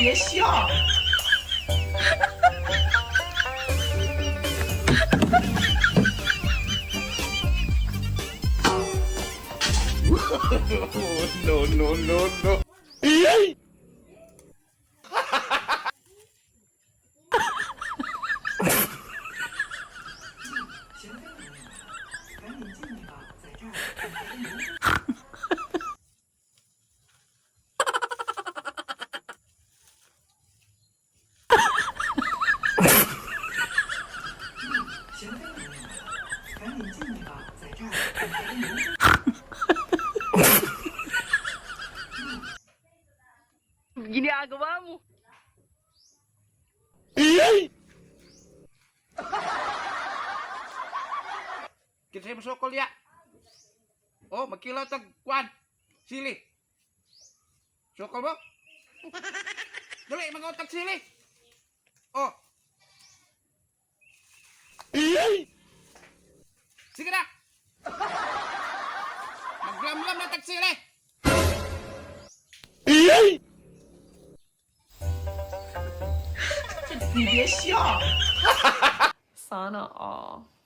别笑。 No, no, no, no. Ginagawa mo. Kinsa mo sokol ya? Oh, magkilo tag kwan. Sili. Sokol mo? Dali, mga sili. Oh. Sige na. Maglamlam na tag sili. 你别笑。 Sana all.